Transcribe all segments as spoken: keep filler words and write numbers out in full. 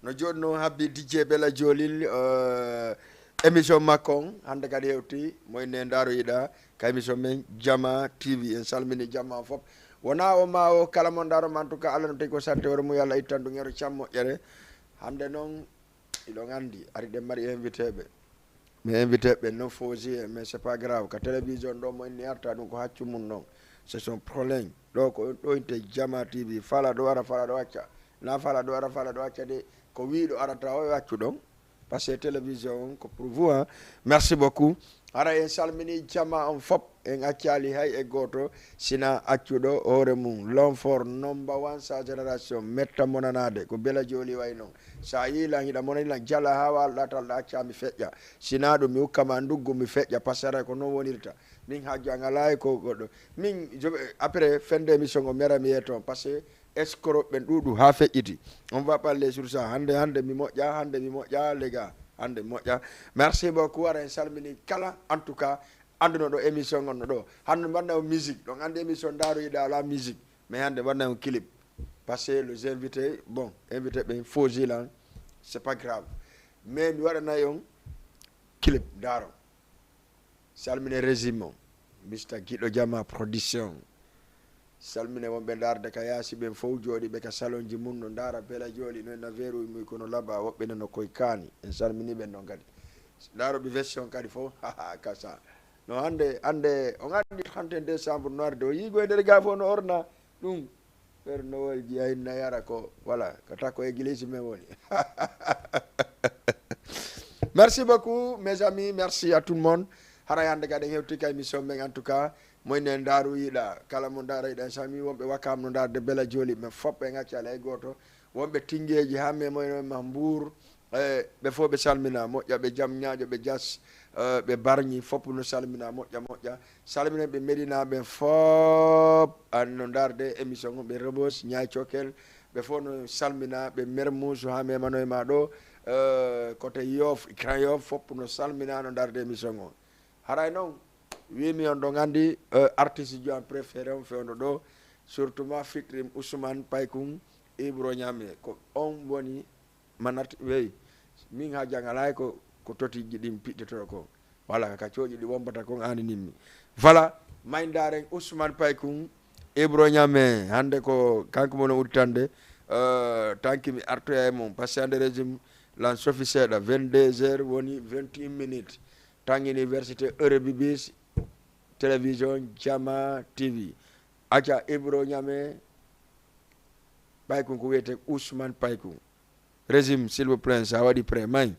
No jooni non habbi D J Bella Jolil, eh, émission makko on, hannde kadi hewti, mo inne ndaaroyiɗa ka émission men Jama T V. En salmini jama on fof. Wona o ma o, kala mo ndaaro ma, en tout cas, Alla no tagi ko sarte hoore mum, yo Alla ittan ɗum hero cam moƴƴere. Hannde non, iɗon anndi, ari ɗen mari invité ɓe. Mais invité ɓe non fausi, mais c'est pas grave. Ka télévision ɗo mo inni arta ɗum ko haccu mum non. C'est son problème. Ɗo ko ɗo inte Jama T V. Fala ɗo ara, fala ɗo acca. Na fala ɗo ara, fala ɗo acca de. Ko wiiɗo arata o e accu ɗon. Parce que télévision on ko pour vous, hein. Merci beaucoup. Hara en salmini jama on fop. En accaali hay e gooto. Sina accuɗo hoore mum. L'homme fort, number one, sa génération. Metta monanaade. Ko Bella Jolil way non. Sa yii lan hiɗa monani lan jala haa waalɗa talɗa acca mi feƴƴa. Sina ɗum mi hokka ma nduggu mi feƴƴa, parce que haray ko non wonirta. Min hajju an alaa e ko goɗɗo. Min, je, après, fin de émission o mera mi yeeto on, parce que escroc ɓen ɗuuɗu haa feƴƴiti. On va parler sur ça. Hannde, hannde mi moƴƴa, hannde mi moƴƴa, les gars. Hannde mi moƴƴa. Merci beaucoup, ara en salmini kala, en tout cas, annduno ɗo émission on no ɗo. Hannde mbaɗna o musique, ɗon anndi émission ndaaroyiɗa alaa musique. Mais hannde mbaɗna on clip. Parce que les invités, bon, invité ɓen fausi lan, c'est pas grave. Mais mi waɗanay on clip, ndaaro. Salmine régime on, Mister Giɗo Jama Production. Salmine wonɓe ndaarde ka yaasi ɓen fof, jooɗiiɓe ka salonji mum, no ndaara Bella Jolil, no en na weeruuji mum, kono laba, woɓɓe nano koye kaani. En salmini ɓen non kadi. Ndaaro ɓe version kadi fof, kasa. No hannde, hannde, on anndi trente et un décembre no arde, o yiigo e nder ga fof no orna. Ɗum, Père Noël Dia inna yara ko, voilà, ko takko église men woni. Merci beaucoup, mes amis. Merci à tout le monde. Hara hannde kadi en hewti ka émission men, en tout cas, mo inen ndaaru yiɗa, kala mo ndaara yiɗa, en sami wonɓe Wakam no ndaarde Bella Jolil, men fop en accaali hay gooto. Wonɓe Tingeeji haa men mo ino ma Mbuur, eh, ɓe fof ɓe salmina, moƴƴa, ɓe jam ñaaƴo, ɓe jas, eh, ɓe barñi, fof no salmina, moƴƴa, moƴƴa. Salmina ɓe Medina ɓen fof, an no ndaarde émission on, ɓe Rebeuss, Ñaay Cokel, ɓe fof no salmina, ɓe Mermoz haa memanoy ma ɗo, eh, côté Yoff, Grand Yoff, fof no salmina no ndaarde émission on. Haray non, wiimi on ɗon anndi, eh, artiste ji am préféré on fewndo ɗo, surtout ma fitrim Ousmane Paykun, Ibro Ñame, ko on woni manat, wey, min haa jan alay ko, ko totiji ɗin piɗɗotoo ko. Wala ka cooƴi ɗi wombata kon aaninimmi. Voilà, mayndaren Ousmane Paykun, Ibro Ñame, hannde ko kanko mo no udditande, eh, tanki mi artoya e mum, parce que hannde régime lan sofi seeɗa, vingt-deux heures woni vingt et une minutes. Tan Université Eurobibis, télévision Jama T V. Aca Ibro Ñame, Paykun ko wiyetee Ousmane Paykun. Régime, s'il vous plaît, sa waɗi prêt, may.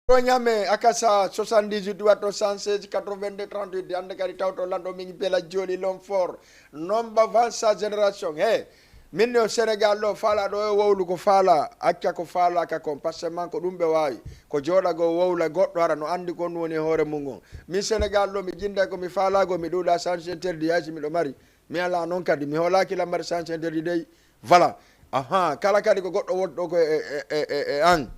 Ko Ñame, Akasa, soixante-dix-huit watto cent seize quatre-vingt-deux trente-huit. Hannde kadi tawto lanɗo min Bela Joli Lomfor. Nomba vingt sa génération. He, min no Sénégal ɗo faala ɗo e wowlu ko faala, acca ko faalaaka kon. Parce que man ko ɗum ɓe waawi. Ko jooɗagoo wowla goɗɗo hara no anndi kon woni e hoore mum on. Min Sénégal ɗo mi jinnda ko mi faala go mi ɗuuɗa sens interdit hay si miɗo mari. Mi alaa non kadi, mi hoolaaki lamar sens interdit dey. Voilà. Ahan, kala kadi ko goɗɗo wonɗo ko e, e, e, e, e an.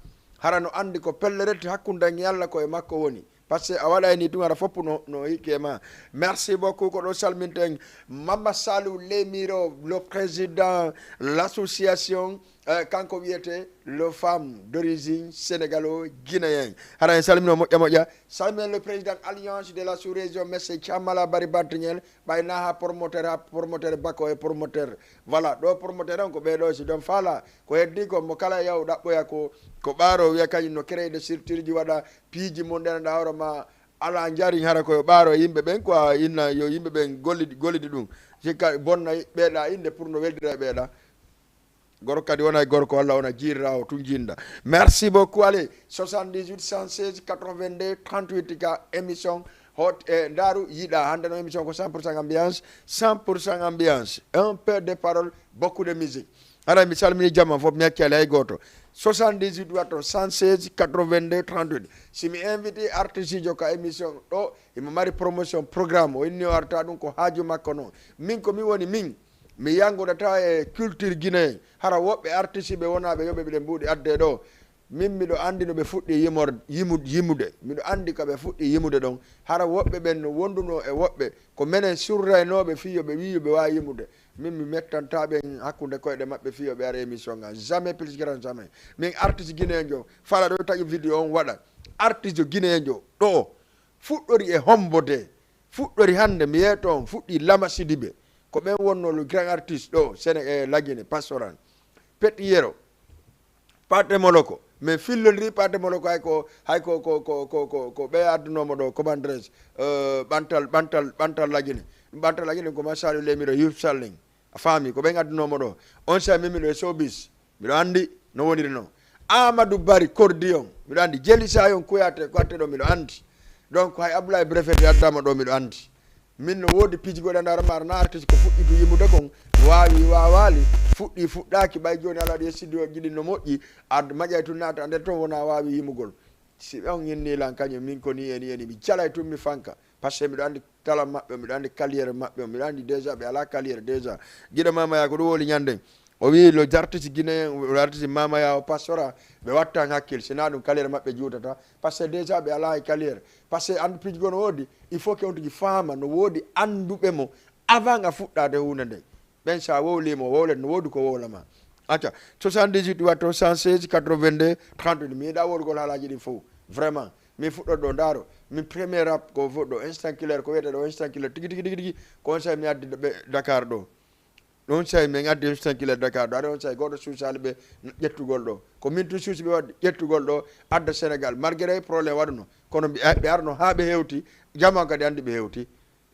Hara no anndi ko pelle rette hakkunde an e Alla ko e makko woni. Parce que a waɗay ni tun hara fof no, no hikke ma. Merci beaucoup, ko ɗo salminten Mama Salou Lemiro, le président l'association, euh, kanko wiyete le femme d'origine sénégalo-guinéen. Hara en salmino moƴƴa moƴƴa. Salminen le président alliance de la sous-région, monsieur Thiamala Bari Bantiñel. Ɓay na ha promoteur, ha promoteur bako e promoteur. Voilà, ɗo promoteur on ko ɓee ɗo si ɗon faala. Ko heddi ko mo kala yaw ɗaɓɓoya ko, ko ɓaaro wiya kañum no créer de structure ji waɗa piiji mum ɗen ɗa hoore ma ala njari hara ko yo ɓaaro yimɓe ɓen quoi, inna yo yimɓe ɓen gollidi, gollidi ɗum. Sikka bonna ɓeeɗa innde pour no weldira e ɓeeɗa. Gorko kadi wona e gorko walla wona jiirirawo tun jinda. Merci beaucoup. Allez, soixante-dix-huit cent seize quatre-vingt-deux trente-huit ka émission hot e Daaru Yiɗa. Hande no émission ko cent pour cent ambiance, cent pour cent ambiance. Un peu de parole, beaucoup de musique. Haray mi salmini jama fof, mi accali hay gooto. Soixante-dix-huit watto cent seize quatre-vingt-deux trente-huit. Si mi invité artiste jo ka émission ɗo, himo mari promotion programme, o inni o arta ɗum ko haaju makko non. Min ko mi woni min, mi yangoɗata e culture guinéen. Hara woɓɓe artiste ɓe wona ɓe yoɓe ɓiɗen mbuuɗi adde ɗo. Min miɗo anndi no ɓe fuɗɗi yimor-, yimu-, yimude. Miɗo anndi ka ɓe fuɗɗi yimude ɗon. Hara woɓɓe ɓen no wondunoo e woɓɓe. Ko menen surraynooɓe fii yo ɓe wii yo ɓe waawi yimude. Min mi mettantaa ɓen hakkunde koyɗe maɓɓe fii yo ɓe ara émission ngan. Jamais plus grand jamais. Min artiste guinéen jo. Fala ɗo taƴi vidéo on waɗa. Artiste guinéen jo. Ɗo. Fuɗɗori e hombo de. Fuɗɗori hande mi yeeto on. Fuɗɗi Lama Sidibe. Ko ɓen wonno le grand artiste ɗo. Séné-, e Lagine, Pastoral. Pet Yero. Paate Moloko, min fillondiri Paate Moloko, hay ko, hay ko, ko, ko, ko, ko, ko ɓe addunoo mo ɗo, comment dirais-je, euh, ɓantal, ɓantal, ɓantal Lagine. Ɗum ɓantal Lagine ko Masalu Lemiro Yusuf Salling. A faami, ko ɓen addunoo mo ɗo. On saa'i min miɗo e Soobis, miɗo anndi no woniri non. Amadou Bari Kordiyon, miɗo anndi Jeli Sayon Kuyate, ko atte ɗo miɗo anndi. Donc, hay Abdoulaye Brefet addama ɗo miɗo anndi. Min no woodi piiji goɗɗi, andaa ma, na artiste ko fuɗɗitu yimude kon, waawi, waawaali, fuɗɗi, fuɗɗaaki, ɓay jooni alaa ɗi e studio jiɗi no moƴƴi, ad-, maƴay tun naata nder ton wona waawi yimugol. Si ɓe on inni lan kañum, min ko ni e ni e ni, mi jalay tun mi fanka, parce que miɗo anndi talent maɓɓe, miɗo anndi carrière maɓɓe, miɗo anndi déjà ɓe alaa carrière déjà. Giɗo Mama Yaa ko ɗum woni ñande. O wi'i, le artiste guinéen, le artiste Mama Yaa o Pastora, ɓe wattan hakkil, si na ɗum carrière maɓɓe juutata, parce que déjà ɓe alaa e carrière. Parce que andu piiji goo no woodi, il faut que on tigi faama no woodi annduɓe mo avant a fuɗɗaade huunde nden. Ɓen sa wowlii mo, wowlet no woodi ko wowla ma. Acca, soixante-dix-huit watto cent seize quatre-vingt-deux trente-huit, mi yiɗa wowlugol haalaaji ɗin fow. Vraiment, mi fuɗɗoto ɗo ndaaro, mi premier rap ko fuɗɗo, Instant Killer, ko wiyete ɗo Instant Killer, tigi, tigi, tigi, tigi, ko on saa'i mi addi ɓe Dakar ɗo. Ɗon saa'i min addi Instant Killer Dakar ɗo, aɗa on saa'i gooto suusaali ɓe ƴettugol ɗo. Ko min tun suusi ɓe waɗi ƴettugol ɗo, adda Sénégal. Malgré problème waɗuno, kono ɓe, ɓe arno haa ɓe hewti, jamaa kadi anndi ɓe hewti.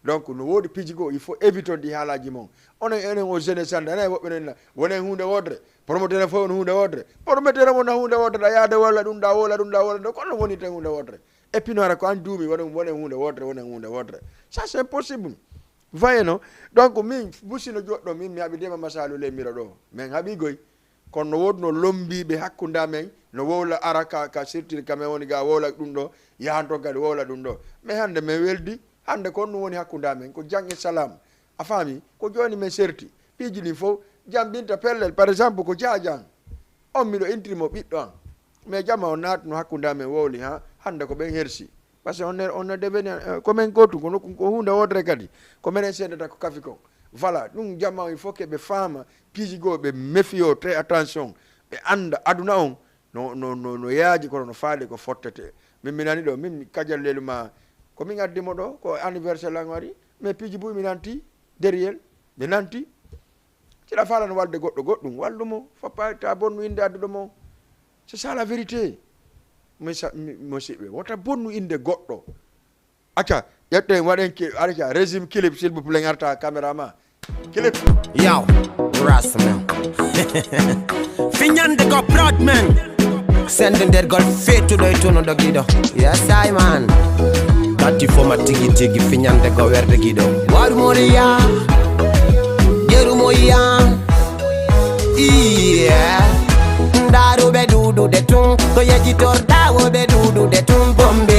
Donc, no woodi piiji goo, il faut éviter ɗi haalaaji mon. Onon, enen o jeunesse hannde, enen woɓɓe nen na, wonen huunde wootere. Promoteur fof on huunde wootere. Promoteur mon na huunde wootere, a yaade walla ɗum ɗa, walla ɗum ɗa, walla ɗum, kono woni ten huunde wootere. Et puis, no ara ko an duumi, wonen, wonen huunde wootere, wonen huunde wootere. Ça, c'est impossible. Voyez, non? Donc, min, busi no joɗɗo, min, mi haɓi dema masalu le miro ɗo. Men haɓi goy. Kono no woodi no lombiiɓe hakkunde amen, no wowla ara ka, ka sirtiri ka men woni ga wowla ɗum ɗo, yahan ton kadi wowla ɗum ɗo. Mais hannde men weldi, hannde ko honɗum woni hakkunde amen, ko jam e salam. A faami? Ko jooni men serti. Piiji ɗin fof, jambinta pellel. Par exemple, ko jaajan. On miɗo intiri mo ɓiɗɗo an. Mais jama on naatuno hakkunde amen wowli, ha? Hannde ko ɓen hersi. Parce que on ne, on ne deveni, eh, ko men gootum, ko nokku, ko huunde wootere kadi. Ko menen seedata ko kafi kon. Voilà, ɗum jama il faut que ɓe faama, piiji goo ɓe mefiyoo, très attention. Ɓe annda aduna on no, no, no, no yaaji kono no faali ko fottete. Min mi nani ɗo, min mi kajal lelu ma, ko min addi mo ɗo, ko anniversaire lan wari, mais piiji buy mi nanti, derrière, ɓe nanti. Si ɗa faalano walde goɗɗo goɗɗum, wallu mo, foppa ta bonnu innde adduɗo mo. C'est ça la vérité. Mais ça, mi, musiɓɓe, wota bonnu innde goɗɗo. Acca, ƴetten, waɗen ki, acca, régime clip, s'il vous plaît, ngarta caméra ma. Clip. Yo, Rasta man. Fiñande ko Broadman. Sende nder gol feetuɗo e tunuɗo giɗo. Yes, I man. Tati fo ma tigi tigi fiñande go werde giɗo. Waru moriya. Yeru moya. Iye. Ndaru ɓe ɗuuɗude tun. Ko yejitorɗa wo ɓe ɗuuɗude tun bombe.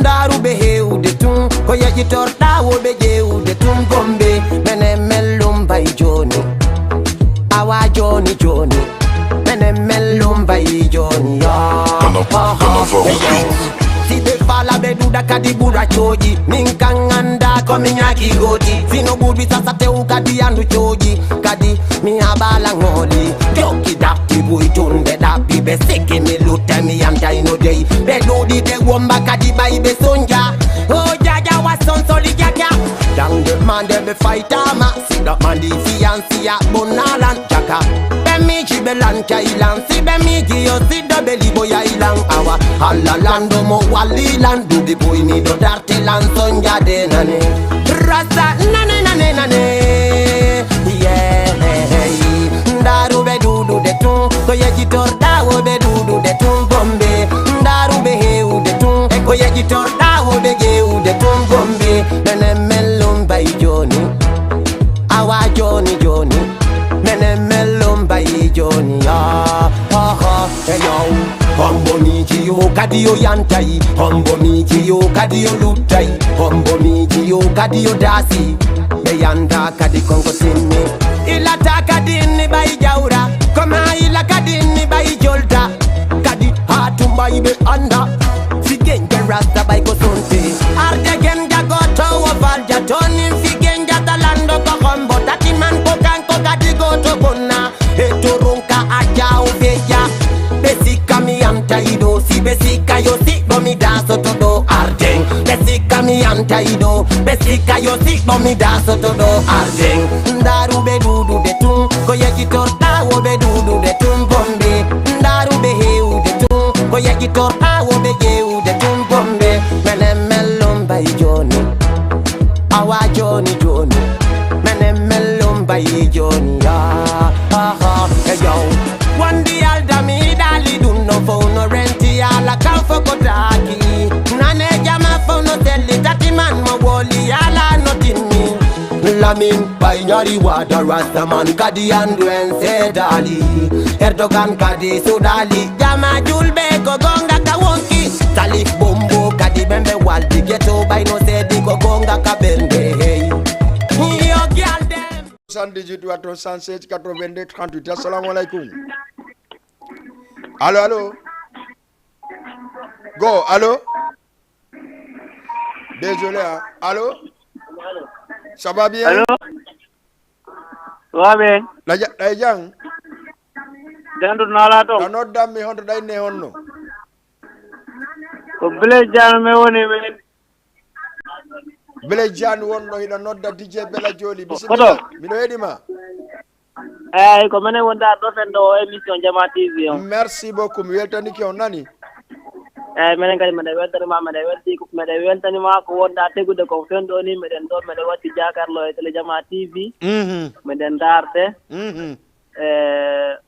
Ndaru ɓe hewude tun. Ko yejitorɗa wo ɓe ƴewude tun bombe. Mene mellum bay joni. Awa joni joni. Mene mellum bay joni yo. Kana- Kana Varo Beat. Si ɓe fala ɓe ɗuuɗa kadi ɓura cooji. Min kan anda ko mi ñaaki gooti. Sino ɓuuɓi sasa tew kadi andu cooji. Kadi mi abala ngoli. Jokki dappi buy tunde dappi ɓe sikki mi lutte mi yantay no dey. Ɓe ɗuuɗi ɓe womba kadi bay ɓe sonja. O jaja wa son soli jaja. Dangde mande ɓe faytama. Siɗa mandi fiyansiya bonalan jaka. Ɓe miji ɓe lan kaylan. Si ɓe miji yo siɗa ɓe libo yaylan. Awa halla lando mo walli lan. Duɗi boy miɗo darte lan sonja de nane. Rasa nane nane nane. Yeah. Ndaru ɓe ɗuuɗude tun. Ko yejitorɗa wo ɓe ɗuuɗude tun bombe. Ndaru ɓe hewude tun. E ko yejitorɗa wo ɓe ƴewude tun bombe. Mene mellum bay joni. Awa joni joni. Mene mellum bay joni. Ah, ah, ah. Hey, yo. Hombo miji yo kadi yo yantai. Hombo miji yo kadi yo luttai. Hombo miji yo kadi yo dasi. Ɓe yanta kadi konko sinni. Ilata kadi ni ɓay jawra. Koma ila kadi ni ɓay jolta. Kadi haa tumba iɓe anda. Figen ke rasta ɓay ko sonte. Arde gen jagoto wo falja toni. Figen jata lando ko hombo. Tati man ko kanko kadi goto bonna. E toronka aja o feja. Ɓe sikka mi yanta ido. Si ɓe sikka yo siɗɗo mi dasoto ɗo arden. Ɓe sikka mi yanta ido. Ɓe sikka yo siɗɗo mi dasoto ɗo arden. Ndaru ɓe ɗuuɗude tun. Ko yejitorɗa wo ɓe ɗuuɗude tun bombe. Ndaru ɓe hewude tun. Ko yejitorɗa wo ɓe ƴewude tun bombe. Mene mellum bay joni. Awa joni joni. Mene mellum bay joni. Ah, ah, ah. Hey, yo. Wandi alda mi dali ɗum no fow no renti ala kan foko taki. Nane jama fow no selli tati man mo woli ala no tinni. Lamin bay ñari wada rasta man kadi andu en sedali. Erdogan kadi sudali. Jama julɓe ko gonga ka wonki. Salif bombo kadi ɓe ɓe waldi geto bay no sedi ko gonga ka ɓernde hey. Yo gyal dem. Soixante-dix-huit quatre-vingt-seize quatre-vingt-deux trente-huit. Assalamu alaikum. Allô, allô. Go, allô. Désolé, hein. Allô. Ça va bien? Allô. Wa bien. La ja-, la jang. Jandu nala to. La nodda mi honto dai ne honno. Ko Blaise Diagne mi woni mi. Blaise Diagne wonɗo hiɗo nodda D J Bella Joli. Bisimilla. Koto. Miɗo heɗi ma. Eyi, ko menen wonda ɗo fen ɗo o émission Jama T V on. Merci beaucoup. Mi weltanike on nani. Eyi, menen kadi meɗen weltani ma, meɗen welti, meɗen weltani ma ko wonda tegude ko fen ɗo ni, meɗen ɗo, meɗen watti jakarlo e télé Jama T V. Mhm. Meɗen ndaarte. Mhm. E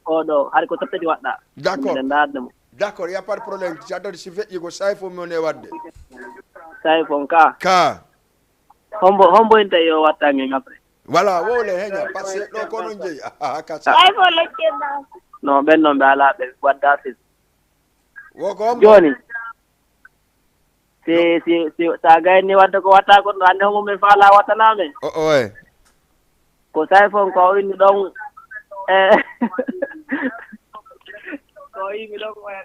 oɗo, hari ko tati waɗɗa. D'accord. Meɗen ndaarde mo. D'accord, y a pas de problème. J'adore si feƴƴi ko Sayfo mi woni e waɗde. Sayfo ka. Ka. Hombo, hombo en tawi o watta ngen après. Voilà, wowle heña, parce que ɗo ko non jeyi. Ah, ah, kasa. Sayfo lekkirɗa. Non, ɓen non ɓe ala ɓe wadda fis. Wo ko hombo? Joni. Si, si, si, sa gayni wadde ko watta kon, ɗo ande homo men faala wattana men. O, o, eh. Ko Sayfo on ko o inni ɗon, eh, ko o inni ɗon, eh,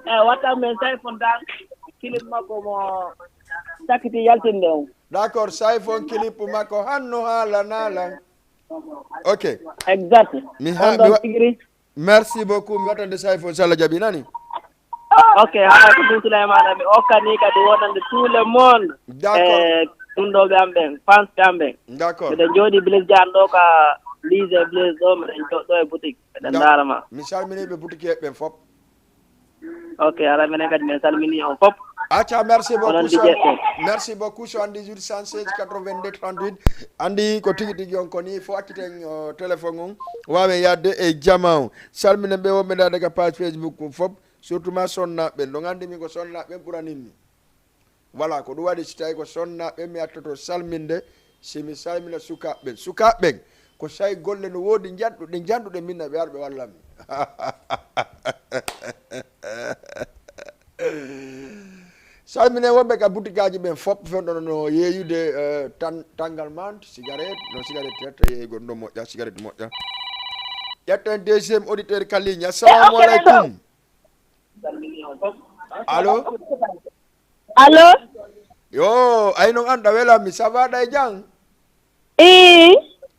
eh, watta men Sayfo on dan, clip makko mo sakiti yaltinde on. D'accord, Sayfo on clip makko hanno haala naala. Ok. Exact. Mi ha-, On ɗon mi wa-, tigi. Merci beaucoup. Mi waɗande Sayfo, inchallah, jaɓi nani? Ok, haɗa ko ɗum Souleymane, mi okkani kadi wonande tout le monde. D'accord. E ɗum ɗo ɓe am ɓen, fans ɓe am ɓen. D'accord. Miɗen jooɗi Blaise Diagne ɗo ka lycée Blaise ɗo, miɗen jooɗo e boutique. Miɗen D'accord. Ndaara ma. Mi salmini ɓe boutique ɓen fop. Ok, ara menen kadi men salmini on fof. Acca, merci beaucoup. Onon D J so, merci beaucoup. Soixante-dix-huit, cent seize, quatre-vingt-deux, trente-huit. Andi ko tigi tigi on ko ni, fo acciten, uh, téléphone on. Waawen yaade e jama on. Salminen ɓe wonɓe ndaade ka page Facebook on fof. Surtout ma sonnaaɓe ɓen. Ɗon andi min ko sonnaaɓe ɓen ɓuranin mi. Voilà, ko ɗum waɗi si tawi ko sonnaaɓe ɓen mi attoto salminde, si mi salmina sukaaɓe ɓen. Sukaaɓe ɓen, ko sa'i golle no woodi njanɗuɗe, njanɗuɗe min na ɓe arɓe wallan mi. Salmine wonɓe ka butikaaji ɓen fof, fewndo no yeeyude, eh, tan, tanngal mant, cigarette, no cigarette tetta yeeyugol ɗo moƴƴa, cigarette moƴƴa. Ƴetten deuxième auditeur ka ligne. Assalamu alaikum. Allo? Allo? Yo, ay non an ɗa welammi, ça va ɗa e jam? Ii.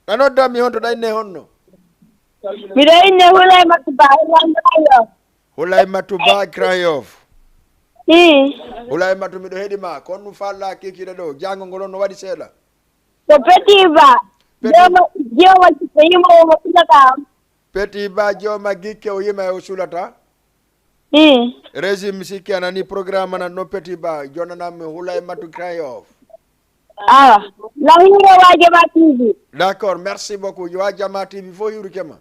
Ɗa nodda mi honto ɗa inne honno? Miɗo inne Hulaymatu Ba, Hulaymatu Ba. Hulaymatu Ba, Grand Yoff. Ii. Hulaymatu, miɗo heɗi ma, kon ɗum falla kikiɗe ɗo, jango ngol on no waɗi seeɗa. Ko Petit Ba. Petit. Jooma, jooma, yimo mo sulata. Petit Ba, jooma gikke o yima e o sulata. Ii. Régime sikki a nani programme anan no Petit Ba, jonanammi Hulaymatu Grand Yoff. Awa, na hiiro Wa Jama T V. D'accord, merci beaucoup. Wa Jama T V fof hiiruke ma.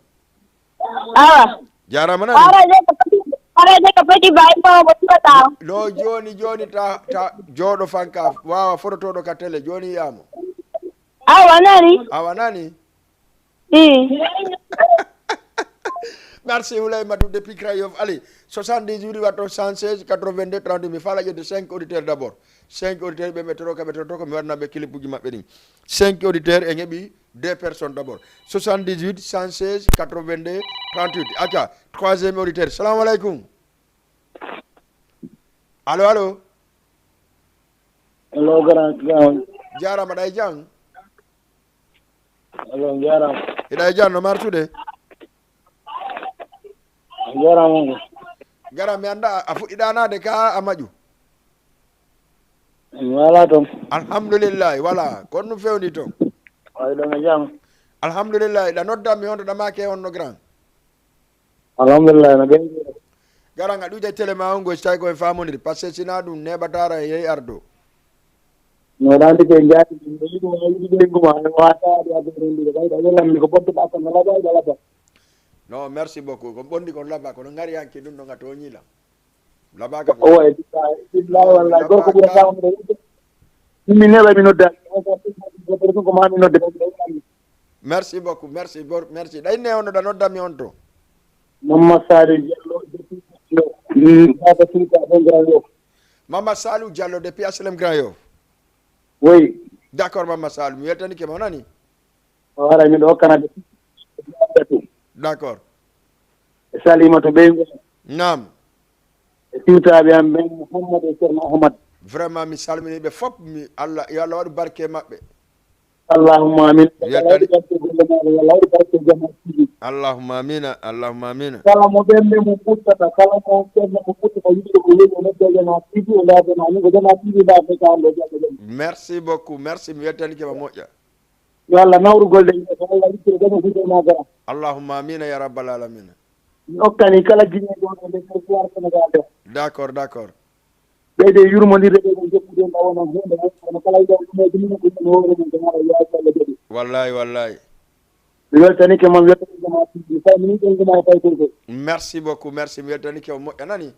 Awa. Jarama nani. Ara je ko Petit, ara je ko Petit Ba, yimo mo sulata. No joni, joni ta, ta jooɗo fanka, wawa fototoɗo ka télé, joni yiyamo. Awa nani. Awa nani. Ii. Merci, Houlaymatou, depuis Grand Yoff. Allez, soixante-dix-huit, watto cent seize, quatre-vingt-deux, trente. Mi fala ƴettude cinq auditeurs d'abord. Cinq auditeurs, ɓe ɓe toro, ka ɓe toroto, ko mi waɗana ɓe clipuji maɓɓe ɗin. Cinq auditeurs, en heɓi deux personnes d'abord. Soixante-dix-huit, cent seize, quatre-vingt-deux, trente-huit. Acca, troisième auditeur. Salamu alaikum. Allo, allo. Allo, grand, grand. Jarama, ɗa e jam? Allo, jarama. Hiɗa e jam, no martude? Jarama, mon. Gara, mi anda, a fuɗɗiɗa naade ka a maƴu? Mi wala ton. Alhamdulillahi, wala. Kon no fewndi ton? Wawi ɗon e jam? Alhamdulillahi, ɗa nodda mi honto ɗa make on no grand? Alhamdulillah, no ɓen. Gara nga ɗuja télé ma on go si tawi ko en famondir, parce que sina ɗum neɓatara e yehi ardo. No ɗandi ko en jaati, no yiɗi ma, yiɗi ɓe nguma, e wata, ɗi adda rendude, ɓay ɗa yelanmi ko ɓottuɗa ko no laɓa, ɗa laɓa. Non, merci beaucoup. Ko ɓondi kon laɓa, kono ngari hanki ɗum ɗo nga toñila. Laɓaka ko. Owa, e billahi, billahi, wallahi, gorko ɓurata on ɗo. Mi neɓa mi nodda. Gorko ɗum ko ma mi nodde. Merci beaucoup, merci, bor-, merci. Ɗa inne on ɗo, ɗa nodda mi on to. Mamma Saliou Diallo, depuis, mm, Baba Sita, bon, Grand Yoff. Mamma Saliou Diallo, depuis H L M Grand Yoff. Oui. D'accord, Mamma Saliou, mi weltanike ma, o nani? O haray miɗo hokkana de. D'accord. E Salimata Beyngol. Naam. E siwtaaɓe am ɓen, Mouhammad e Ceerno Ahmad. Vraiment, mi salmini ɓe fof. Mi, Allah, yo Allah waɗu barke e maɓɓe. Allahumma amin. Yo Allah waɗu barke e golle maɓɓe, yo Allah waɗu barke e jama. Allahumma amina, Allahumma amina. Kala mo ɓen ɓe mo futtata, kala mo ɓen ɓe mo futtata, yiɗi ko weli, o nodda jama T V, o ndaarde ma, min ko jama T V ndaarde ka hannde, o jaɓa jam. Merci beaucoup, merci, mi weltanike ma moƴƴa. Yo Allah nawru golle ɗe, yo Allah ittire ɗe mo fuɗɗo ma gara. Allahumma amina ya rabbal alamina. Mi okkani kala Guinée ɗo e nder territoire Sénégal ɗo. D'accord, d'accord. Ɓeyde yurmondirde ɓe, ɓe jokkude, mbaɗa wona huunde, wona kala yiɗa ɗum e ɗum, ko ɗum hoore mum, ko mara yaasi Allah jaɓi. Wallahi, wallahi. Mi weltanike ma, mi weltanike ma, mi salmini ɓe, nguma e faytirde. Merci beaucoup, merci. Mi weltanike ma moƴƴa nani.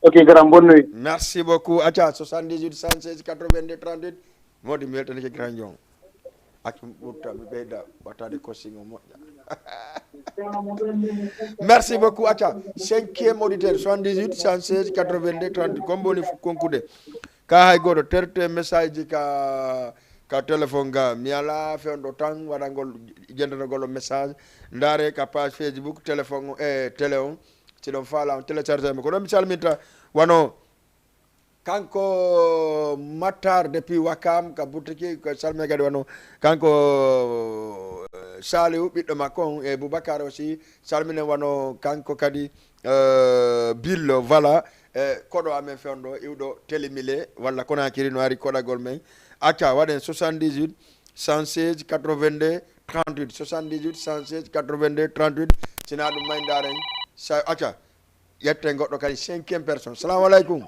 Ok, grand, bonne nuit. Merci beaucoup. Acca, soixante-dix-huit, cent seize, quatre-vingt-deux, trente-huit. Modi mi weltanike grand John. Acca, mi ɓurta, mi ɓeyda wattade coaching o moƴƴa. Merci beaucoup. Acca, cinquième auditeur, soixante-dix-huit, cent seize, quatre-vingt-deux, trente. Comme boni fu konkude. Ka hay goto terte message ka, ka téléphone ga. Mi ala fewndo tan waɗangol, jendanagol message. Ndaare ka page Facebook, téléphone, e télé on. Si ɗon faala on télécharge mo. Ko ɗon mi salminta wano kanko Matar depuis Wakam ka boutique, ko salmine kadi wano kanko, eh, Saliou ɓiɗɗo makko on e Boubacar aussi salmine wano kanko kadi, eh, Billo, voilà, eh, koɗo amen fewndo iwɗo Télémilé walla Conakry no ari koɗagol men. Acca, waɗen soixante-dix-huit, cent seize, quatre-vingt-deux, trente-huit, soixante-dix-huit, cent seize, quatre-vingt-deux, trente-huit. Sina ɗum may ndaren. Sa, acca. Ƴetten goɗɗo kadi, cinquième personne. Salamu aleykum.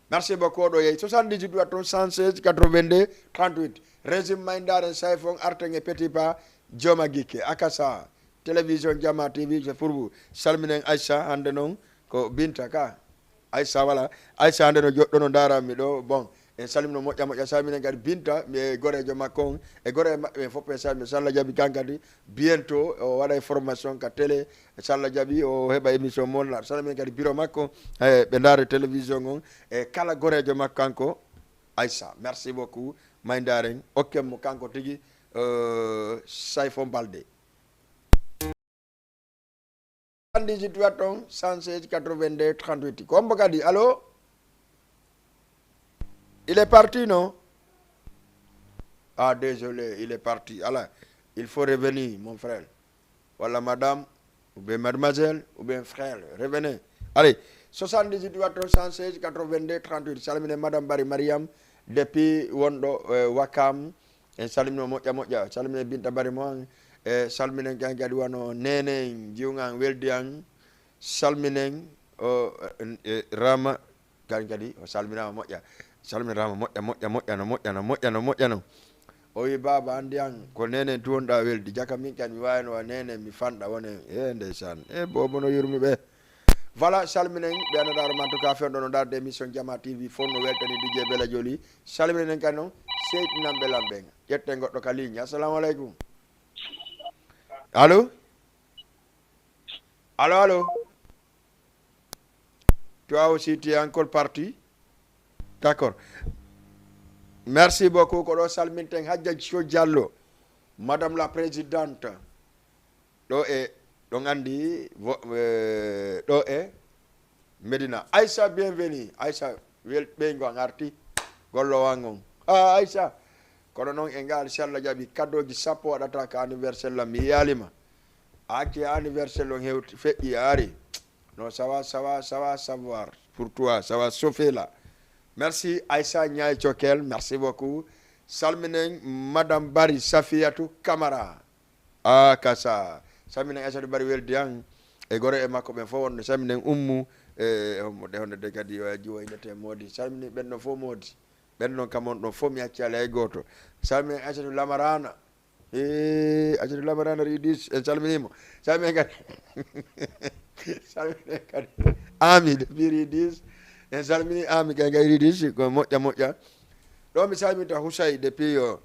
Merci beaucoup, ɗo yehi. Soixante-dix-huit watton, cent seize, quatre-vingt-deux, trente-huit. Régime Mayndaaren Sayfon arten e Petit Pas, Jooma Gikke, Akasa, Télévision Jama T V, c'est pour vous. Salminen Aïssa, hannde noon ko Binta ka. Aïssa, voilà. Aïssa, hannde no joɗɗo no ndaarami ɗo. Bon, en salmino moƴƴa moƴƴa, salminen kadi Binta, e goreejo makko on, e goree maɓɓe ɓen fof, en salmino. So Allah jaɓi kan kadi, bientôt, o waɗay formation ka télé. So Allah jaɓi, o heɓa émission mo, na salminen kadi bureau makko, e ɓe ndaare télévision on, e kala goreejo makko kanko, Aïssa. Merci beaucoup, Mayndaaren. Okken mo kanko tigi, euh, Sayfo Balde. Soixante-dix-huit watton, cent seize, quatre-vingt-deux, trente-huit. Ko hombo kadi? Allô? Il est parti, non? Ah, désolé, il est parti. Alaa, il faut revenir, mon frère. Walla madame, ou bien mademoiselle, ou bien frère, revenez. Allez, soixante-dix-huit watton, cent seize, quatre-vingt-deux, trente-huit. Salmine madame Bari Mariam, depuis wonɗo, euh, Wakam. En salmino moƴƴa moƴƴa, salminen Binta Bari mo an, e salminen kan kadi wano Nene, jiwŋa an, weldi an, salminen o, e, e, Rama, kan kadi o salminaama moƴƴa, salminen Rama moƴƴa, moƴƴa, moƴƴa, no moƴƴa, no moƴƴa, no moƴƴa, no. O wi, "Baaba, anndi an, ko Nene tuwonɗa weldi, jaka min kan mi waayno wa Nene, mi fanɗa wone, e ndeysaan, e boobo no yurmi ɓe." Voilà, salminen ɓe annadaaro man, en tout cas, fewndo no darde émission Jama T V, fof no weltani D J Bela Joli. Salminen kadi noon, seyɗinanɓe lan ɓen. Ƴetten goɗɗo ka ligne. Assalamu aleykum. Allô? Allô, allô? Toi aussi, tu es encore parti? D'accord. Merci beaucoup. Ko ɗo salminten Hajja Diallo, Madame la Présidente. Ɗo e, ɗon anndi, vo-, eh, ɗo e Medina. Aïssa, bienvenue. Aïssa, wel-, ɓeyngu an arti. Gollowo an on. Ah, Aïssa. Kono noon e ngal, si Allah jaɓi, kadooji sappo waɗata ka anniversaire lan, mi yiyaali ma. A acci anniversaire on hewti, feƴƴi, a ari. Non, ça va, ça va, ça va savoir pour toi, ça va chauffer là. Merci, Aïssa Ndiaye Cokel, merci beaucoup. Salminen Madame Bari Safiatou Camara. Ah, kasa. Salminen Aïssatou Bari weldi an. E gore e makko ɓen fof wonde salminen Ummu. E, e, honde de kadi o jiwo innete Moodi. Salmini ɓen ɗon fof Moodi. Ɓen ɗon kam on ɗon fof mi acci alay hay gooto. Salminen Aïssatou Lamarana. E, Aïssatou Lamarana Ridis. En salminimo. Salminen kadi. Salminen kadi. Ami de Ridis. En salmini Ami kay kay Ridis. Ko moƴƴa moƴƴa. Ɗo mi salminta Husay depuis, euh,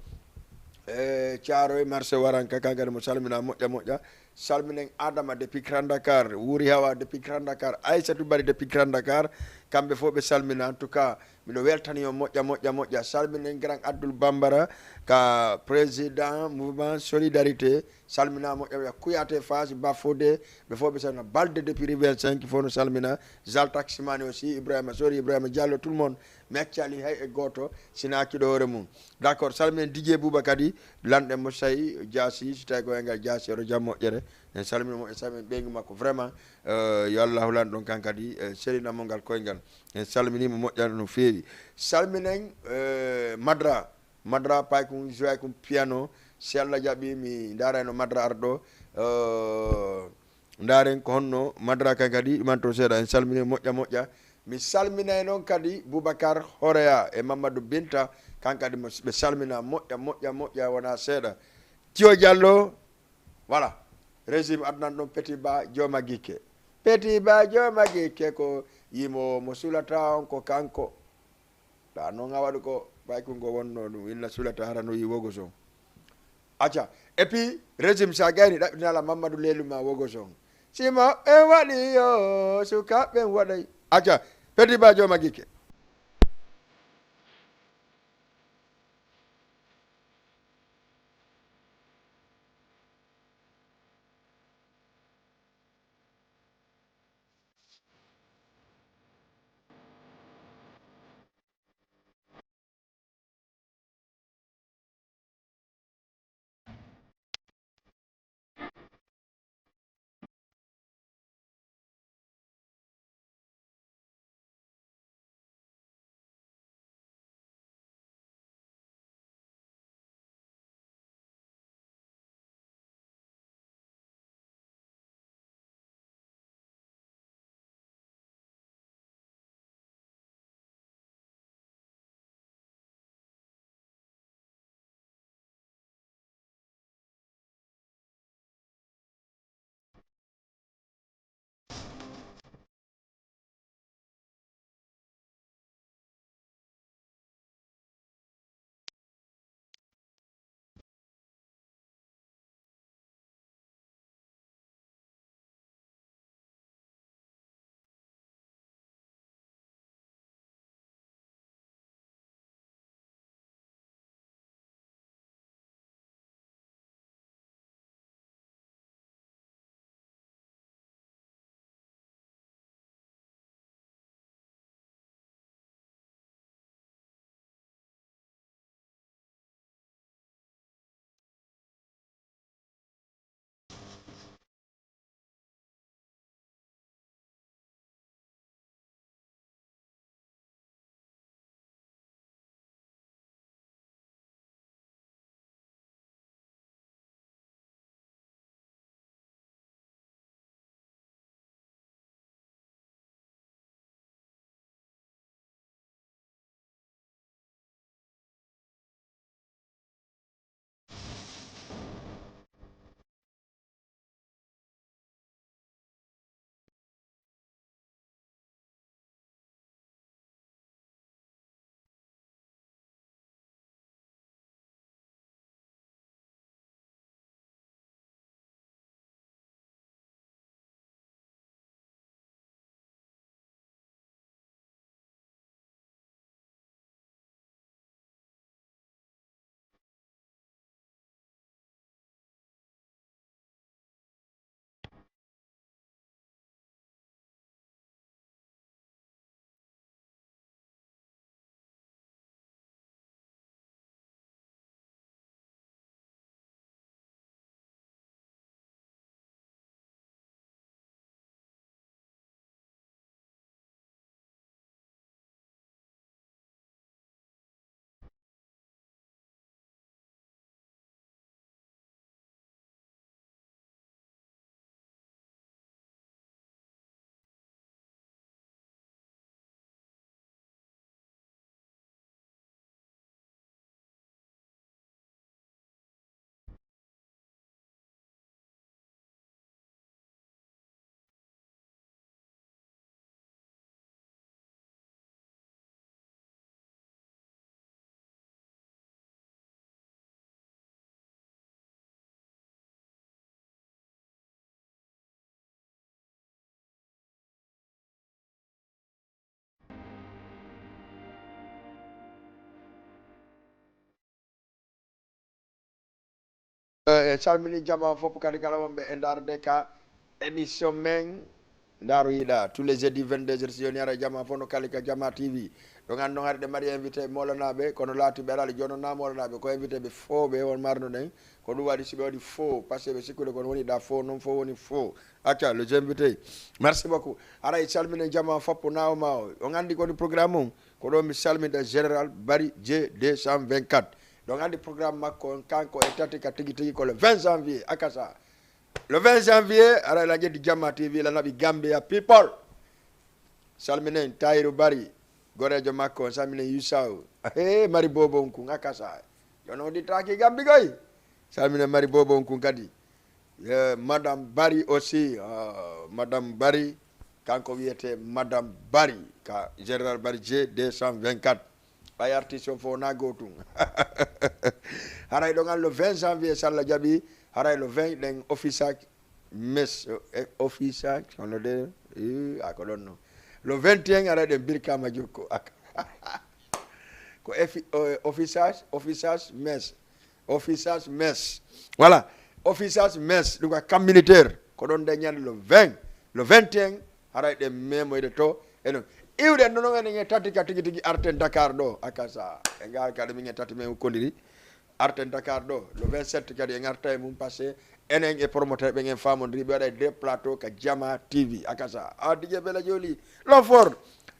eh, Thiaroye marché Waranka, kan kadi mo salmina moƴƴa moƴƴa. Salminen Adama depuis Grand Dakar, Wuri Hawa depuis Grand Dakar, Aissatou Bari depuis Grand Dakar, kamɓe fof ɓe salmina. En tout cas, miɗo weltani on moƴƴa moƴƴa moƴƴa. Salminen Grand Abdoul Bambara ka président mouvement Solidarité, salmina moƴƴa moƴƴa. Kouyaté Fass, Bafodé, ɓe fof ɓe salmina. Balde depuis rue vingt-cinq, fof no salmina. Zal Taximani aussi, Ibrahima Sori, Ibrahima Diallo, tout le monde. Mi accaali hay e gooto, sina accuɗo hoore mum. D'accord, salminen D J Bouba kadi, lanɗe mo sayi, jaasi, si tawi ko e ngal jaasi, oto jam moƴƴere. En salmina mo, en salmina ɓeyngu makko. Vraiment, euh, yo Allahu lanɗo on kan kadi, euh, selina mo ngal koyngal. En salmini mo moƴƴa no feewi. Salminen, euh, Madra, Madra Paykun, Joaykun Piano, si Allah jaɓi, mi ndaarayno Madra arɗo, euh, Ndaaren ko honno Madra kan kadi imanto seeɗa. En salmini moƴƴa moƴƴa. Mi salminay noon kadi Boubacar Horea e Mamadou Binta, kan kadi mo, ɓe salmina moƴƴa moƴƴa moƴƴa wona seeɗa. Tiyo Diallo, voilà. Régime adnan ɗon Petit Ba Jooma Gikke. Petit Ba Jooma Gikke ko yimo mo sulata on ko kanko. Ɗa non a waɗu ko Paykun ko wonno ɗum, inna sulata hara no yi wogo son. Acca. Et puis, régime sa gayni ɗaɓɓitinala Mamadou Leluma wogo son. Simo ɓen waɗi yo, sukaaɓe ɓen waɗay. Acca. Petit Ba Jooma Gikke. Eh, en salmini jama on fof kadi kala wonɓe e ndaarde ka émission men. Ndaaru yiɗa tous les jeudis vingt-deux heures, si yoni ara jama fof no kali ka Jama T V. Ɗon anndi noon hari ɗe mari invité moolanaaɓe, kono laati ɓe araali jooni noon naa moolanaaɓe, ko invité ɓe fof ɓe on marno ɗen. Ko ɗum waɗi si ɓe waɗi fof, parce que ɓe sikkude kono woni ɗa fof, noon fof woni fof. Acca, les invités. Merci beaucoup. Haray salminen jama foppo naawo ma o. On anndi ko woni programme on? Ko ɗo mi salmina Général Bari J deux cent vingt-quatre. Ɗon anndi programme makko on, kanko e tati ka tigi tigi ko le vingt janvier, akasa. Le vingt janvier, haray la ƴetti Jama T V, la naɓi Gambia People. Salminen Tayiru Bari, goreejo makko on, salminen Yusau. He, mari bobo on kun, akasa. Jono di taki Gambi goy. Salminen mari bobo on kun kadi. Eh, Madame Bari aussi, ah, Madame Bari, kanko wiyete Madame Bari, ka Général Bari J deux cent vingt-quatre. Ɓay artiste on fof na gootum. Haray ɗon an le vingt janvier, si Allah jaɓi, haray le vingt ɗen office mes, eh, officage, hono de, eh, a ko ɗon non. Le vingt et un, ara ɗen Birkama Jokko. Ak-, ko efi-, eh, officage, officage mes. Officage mes. Voilà. Officage mes, ɗum ko camp militaire. Ko ɗon de ñande le vingt, le vingt et un, haray ɗen memoyde to. E non. Iwɗen non, enen e tati ka tigi tigi arten Dakar ɗo. Akasa. E ngal kadi min e tati men ukkodiri. Arten Dakar ɗo, le vingt-sept kadi en arta e mum, parce que enen e promoteur ɓen en faamondiri, ɓe waɗa e deux plateau ka Jama T V. Akasa, a D J Bella Joli, l'homme fort,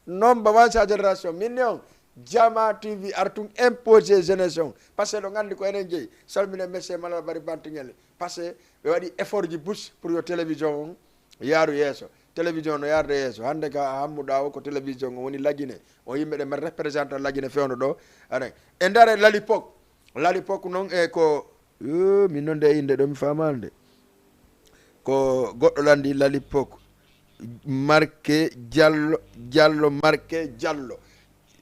number one sa génération, min ne on, Jama T V, artun imposé jeunesse on, parce que ɗo nganndi ko enen jeyi, salmine monsieur Malal Bari Bantingel, parce que ɓe waɗi effort ji bus pour yo télévision on yaaru yeeso. Télévision no yaarde yeeso. Hannde ka Hammu Ɗaawo ko télévision on woni Lagine. O yimɓe ɗe mbaɗa représentant Lagine fewndo ɗo. Aɗa, e ndare Lali Pok. Lali Pok non e ko, yo, min non nde innde ɗo mi faamaali nde. Ko goɗɗo lanndi Lali Pok. Marke Jallo, Jallo, Marke Jallo.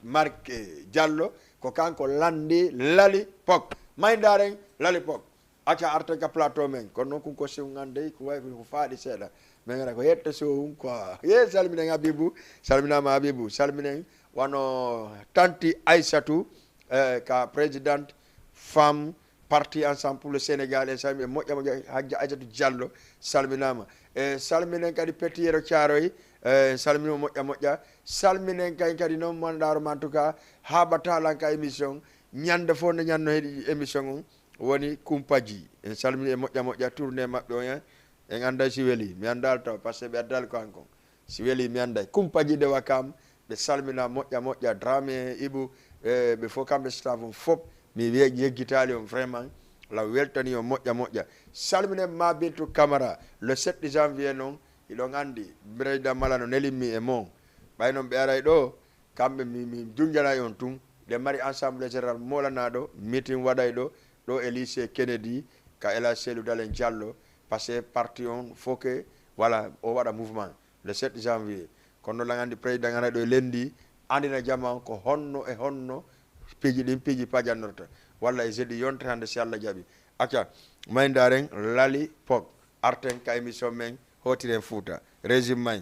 Marke Jallo, ko kanko lanndi Lali Pok. May ndaren Lali Pok. Acca arten ka plateau men. Kono non kun ko siwŋan dey, ko way ko faaɗi seeɗa. Men ara ko yetta siwŋ quoi. Ye salminen Habibou, salminaama Habibou, salminen wano tanti Aissatou, eh, ka présidente femme parti Ensemble pour le Sénégal, en salmini moƴƴa moƴƴa Hajja Aissatou Diallo, salminaama. E salminen kadi Petit Yero Thiaroye, eh, en salmini mo moƴƴa moƴƴa. Salminen kay kadi non mo ndaaro ma en tout cas, haa batalan ka émission, ñande fof nde ñanno heɗi émission on. Woni Kumpaji. En salmini e moƴƴa moƴƴa tournée maɓɓe on, en, en annday si weli. Mi anndaali taw, parce que ɓe addaali ko an kon. Si weli, mi annday. Kumpaji de Wakam, ɓe salmina moƴƴa moƴƴa. Dramé, Ibu, e ɓe fof kamɓe staff on fof. Mi wiya yeggitaali on vraiment. Law weltani on moƴƴa moƴƴa. Salminen Ma Bintu Camara, le sept janvier non, hiɗon anndi, Birayda Mala no nelimmi e mon. Ɓay non ɓe aray ɗo, kamɓe mi, mi junjanay on tun. Ɗen mari Assemblée Générale moolanaaɗo, meeting waɗay ɗo, ɗo e lycée Kennedy, ka El Hadj Seydou Dalein Diallo, parce que parti on faut que, voilà, o waɗa mouvement. Le sept janvier. Kono lan anndi président aray ɗo e lenndi, anndina jama on ko honno e honno piiji ɗin piiji pajannorta. Walla e jeudi yontere hannde si Allah jaɓi. Acca, may ndaaren Lali Pok. Arten ka émission men, Hootiren Fuuta. Régime may.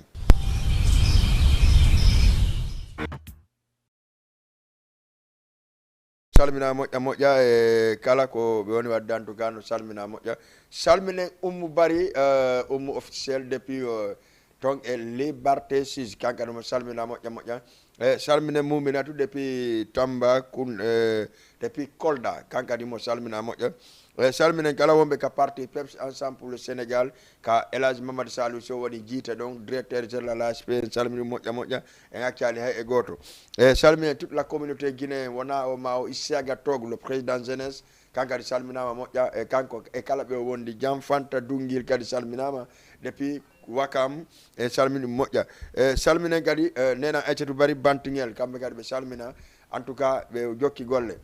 Salmina moƴƴa moƴƴa e kala ko ɓe woni waɗde, en tout cas, no salmina moƴƴa. Salminen Ummu Bari, eh, Ummu officiel depuis, eh, ton e Liberté six, kanka ɗum salmina moƴƴa moƴƴa. Eh, salminen Muminatu depuis Tamba, kun, eh, depuis Kolda, kanka ɗum salmina moƴƴa. Eh, salminen kala wonɓe ka parti P E P S Ensemble pour le Sénégal, ka El Hadj Mamadou Salou Sow woni jiite ɗon, directeur général A S P, en salmini moƴƴa moƴƴa, en accaali hay e gooto. E salminen toute la communauté guinéenne, wona o ma o Isiaga Tog, le président jeunesse, kan kadi salminaama moƴƴa, e kanko e kala ɓe o wondi. Jan Fanta Dungil kadi salminaama depuis Wakam, e salmini moƴƴa. E salminen kadi, e, Nena Aïssatou Bari Bantingel, kamɓe kadi ɓe salmina, en tout cas ɓe jokki golle.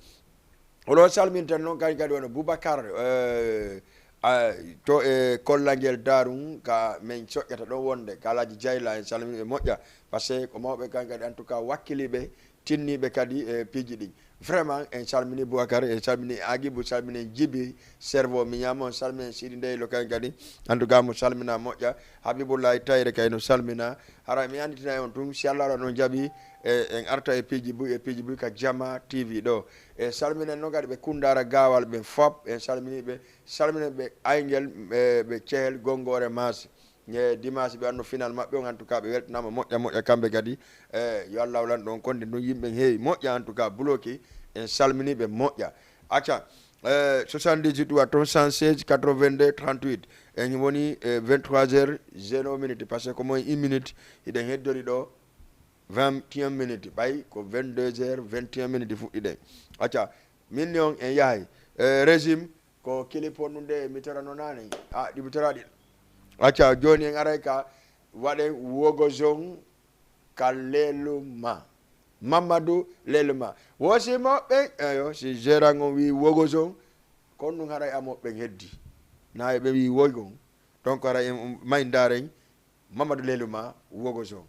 Oɗo salminten non kadi, kadi wano Boubacar, eh, a, to e kollangel Darum ka men soƴƴata ɗon wonde, ka Alhaji Jayla, en salmini ɓe moƴƴa, parce que ko mawɓe kan kadi, en tout cas, wakkiliiɓe, tinniiɓe kadi e piiji ɗin. Vraiment, en salmini Boubacar, en salmini Agibou, salmini Jibi, Servo, mi ñaama on, salmini Sidi Ndeylo kan kadi, en tout cas, mo salmina moƴƴa, Habibullahi Tayre kay no salmina, hara mi anditina on tun, si Allah waɗa non jaɓi, e, en arta e piiji buy, e piiji buy ka Jama T V ɗo. E salminen non kadi ɓe Kundaara Gaawal ɓen fop, en salminii ɓe, salminen ɓe Ayngel, ɓe, ɓe Cehel Gonngoore Maasi. E Dimaasi ɓe wanno final maɓɓe on, en tout cas, ɓe weltanaama moƴƴa, moƴƴa kamɓe kadi. E yo Allaahu lanɗo on konde ndun yimɓe heewi moƴƴa, en tout cas, bloqué, en salminii ɓe moƴƴa. Acca, e soixante-dix-huit wa ton cent seize quatre-vingt-deux trente-huit. En woni e vingt-trois heures zéro minute, parce que ko moins une minute, hiɗen heddori ɗo vingt et un minutes, ɓay ko vingt-deux heures vingt et un minutes fuɗɗiɗen. Acca, min ni on en yahay. E, régime, ko kilipon ɗum de, mi torano naane. A, ɗi mi toraɗi. Acca, jooni en aray ka, waɗen Wogozon ka Leluma. Mamadou Leluma. Wo si moɓɓen, eyo, si gérant on wi Wogozon, kon ɗum haray a moɓɓen heddi. Na e ɓe wi Wogon. Donc haray en, um, may ndaren Mamadou Leluma Wogozon.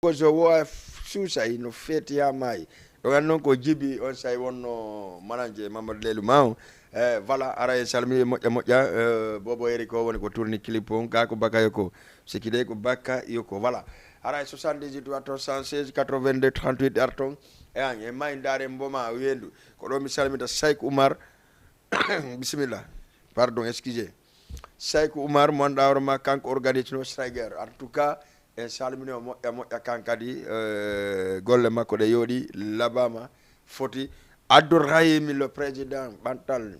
Ko so wo a f-, suusay no feeti haa maayi. Ɗon an non ko jibi on say wonno mananje Mamadou Lelou Maw. Eh, voilà, ara en salmini moƴƴa moƴƴa, eh, Bobo Eri ko woni ko tourni clip on, ka ko Baka Yoko. Sikki dey ko Baka Yoko. Voilà. Ara e soixante-dix-huit watto cent seize quatre-vingt-deux trente-huit arton. E an, e may ndaare mboma wendu. Ko ɗo mi salmita Sayko Oumar. Bisimilla. Pardon, excusez. Sayko Oumar, mo annduɗaa hoore maa, kanko organise no Striker. En tout cas, en salmini o moƴƴa moƴƴa kan kadi, eh, golle makko ɗe yooɗi, laɓaama, foti. Abdourahim, le président, ɓantal,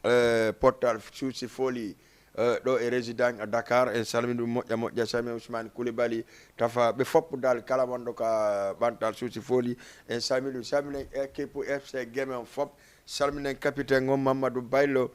eh, pottal, suusi foli, eh, ɗo e résident à Dakar, en salmini ɗum moƴƴa moƴƴa, salmini Ousmane Koulibaly, Tafa, ɓe fop dal, kala wonɗo ka ɓantal suusi foli, en salmini ɗum, salmini équipe F C Guémé on fop, salminen capitaine on Mamadou Baylo,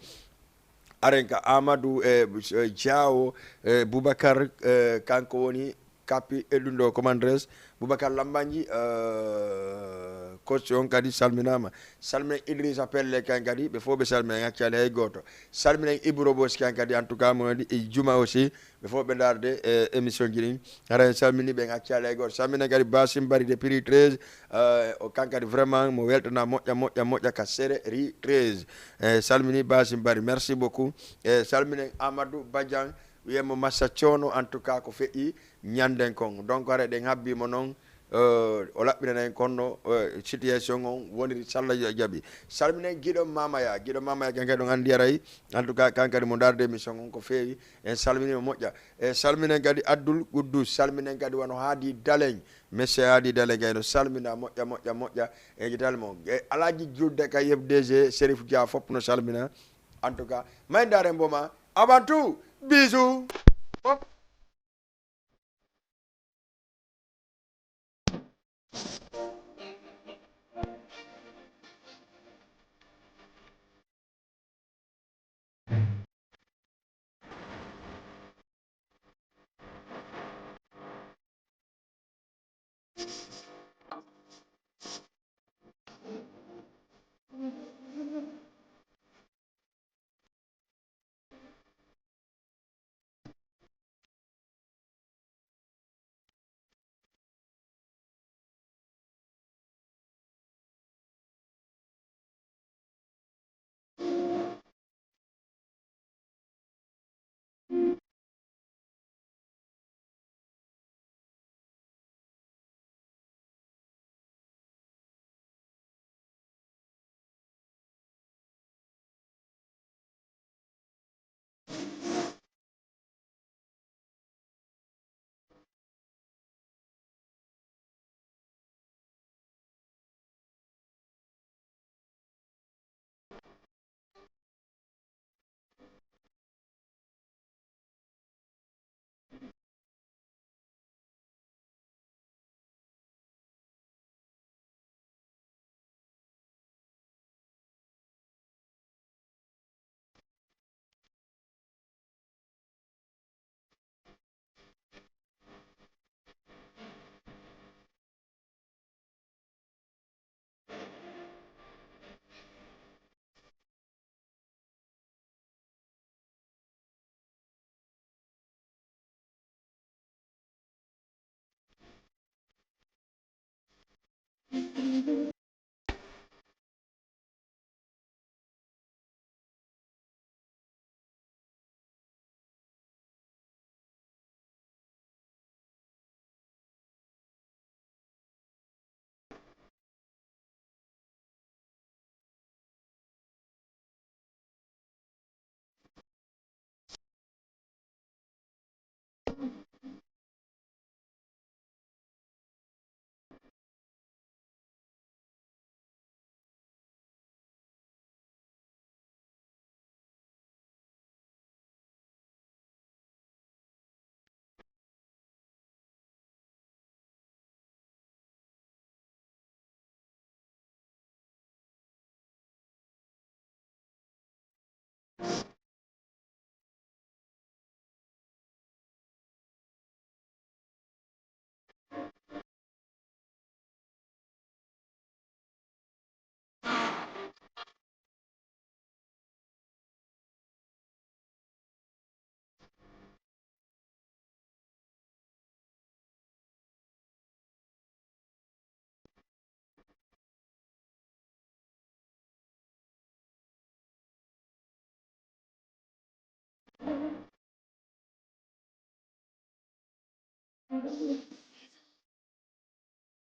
aren ka Amadou e, e Diawo e Boubacar, e kanko woni kapi e ɗum ɗo commandres Boubacar Lambanji, e Coach on kadi salminaama. Salminen Idrissa Pelle kan kadi, ɓe fof ɓe salmina, en accaali hay gooto. Salminen Ibro Boss kan kadi, en tout cas, mo waɗi e juma aussi, ɓe fof ɓe ndaarde e émission ji ɗin. Hara en salmini ɓe, en accaali hay gooto. Salminen kadi Basim Bari de Piri treize, eh, o kan kadi vraiment mo weltana moƴƴa, moƴƴa, moƴƴa ka Sere Ri treize. Eh, salmini Basim Bari, merci beaucoup. Eh, salminen Amadou Badian, wiyen mo massa coono, en tout cas, ko feƴƴi ñanden kon. Donc, hara eɗen habbii mo non, eh, o laɓɓinana en konno, eh, situation on woniri salla ja-, jaɓi. Salminen giɗo Mamaya, giɗo Mamaya kan kadi on anndi aray. En tout cas, kan kadi mo ndaarde émission on ko feewi. En salmini mo moƴƴa. E salminen kadi Abdul Quddus, salminen kadi wano Hadi Daleñ. Monsieur Hadi Daleñ kay no salmina moƴƴa, moƴƴa, moƴƴa. E jitali mo. E Alhaji Julde ka F D G, Serif Dia fof no salmina. En tout cas, may ndaaren mboma. Avant tout, bisous.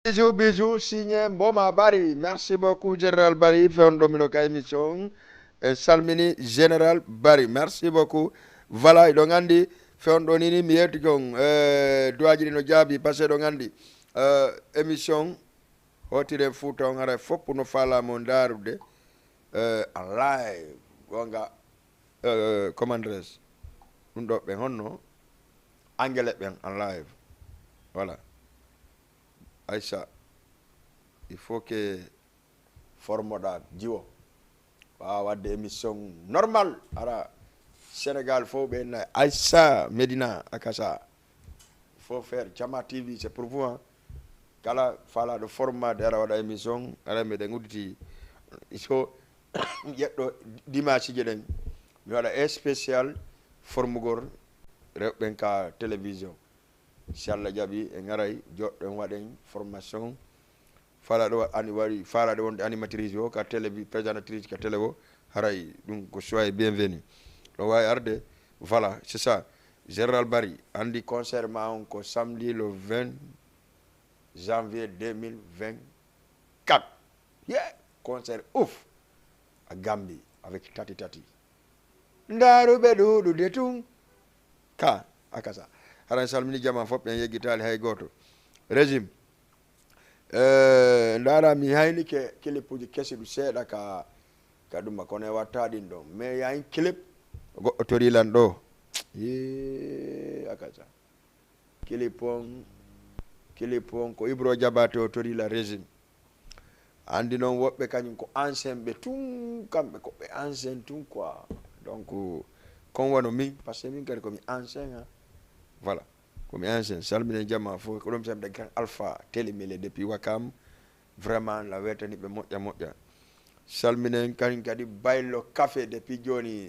Bisous, bisous, signé Mboma Bari. Merci beaucoup, Général Bari. Fewndo mino ka émission. E salmini Général Bari. Merci beaucoup. Voilà, eɗon anndi fewndo nini mi yetti kon. Eh, duwaaji ɗi no jaabi, parce que eɗon anndi, eh, émission Hotiren Fuuta on haray fof no faalaa mo ndaarude, eh, en live. Gonga, eh, commandres. Ɗum ɗo ɓen honno? Anglais ɓen en live. Voilà. Aïssa, il faut que formoɗaa jiwo. Waawa waɗde émission normal. Hara Sénégal fof ɓe nayi. Aïssa Medina Akasa. Faut faire Jama T V, c'est pour vous, hein. Kala faalaaɗo formaade, ara waɗa émission, ara meɗen udditi. So yeɗɗo dimanche ji ɗen, mi waɗa spécial formugol rewɓe ɓen ka télévision. Si Allah jaɓi, en aray, joɗɗo en waɗen formation. Faalaaɗo wa-, ani-, wari, faalaaɗo wonde animatrice o ka télé, présentatrice ka télé o, haray ɗum ko soyez bienvenue. Ɗo waawi arde, voilà, c'est ça. Général Bari, andi concert ma on ko samedi le vingt janvier deux mille vingt-quatre. Yeah! Concert ouf! A Gambie, avec Tati Tati. Ndaaru ɓe ɗuuɗude tun. Ka, akasa. Haray salmini jama fof, ɓen yeggitaali hay gooto. Régime. Eh, ndaara mi haynike kilipuuji kesi ɗu seeɗa ka, ka ɗuma, kono e watta ɗin ɗon. Mais yayin kilip, goɗɗo tori lan ɗo. Yee, akasa. Kilip on, kilip on ko Ibro Jabaate o tori la régime. Andi non woɓɓe kañum ko ancien ɓe tun, kamɓe ko ɓe ancien tun quoi. Donc, kon wano min, parce que min kadi ko mi ancien, ha. Voilà. Ko mi ancien. Salminen jama fof, ko ɗum samde kan Alpha Télémélé depuis Wakam. Vraiment, la weltani ɓe moƴƴa moƴƴa. Salminen kañum kadi Baylo Café depuis jooni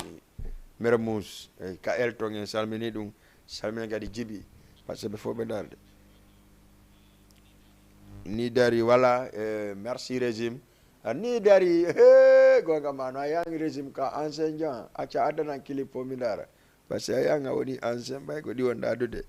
Mermoz. Eh, ka Elton en salmini ɗum. Salminen kadi Jibi. Parce que ɓe fof ɓe darde. Ni dari wala, eh, merci régime. Ah, ni dari, he, gonga ma no a yangi régime ka ancien jan. Acca addanan clip o mi dara. Parce que a yanga woni ancien bay ko ɗi wonda dude.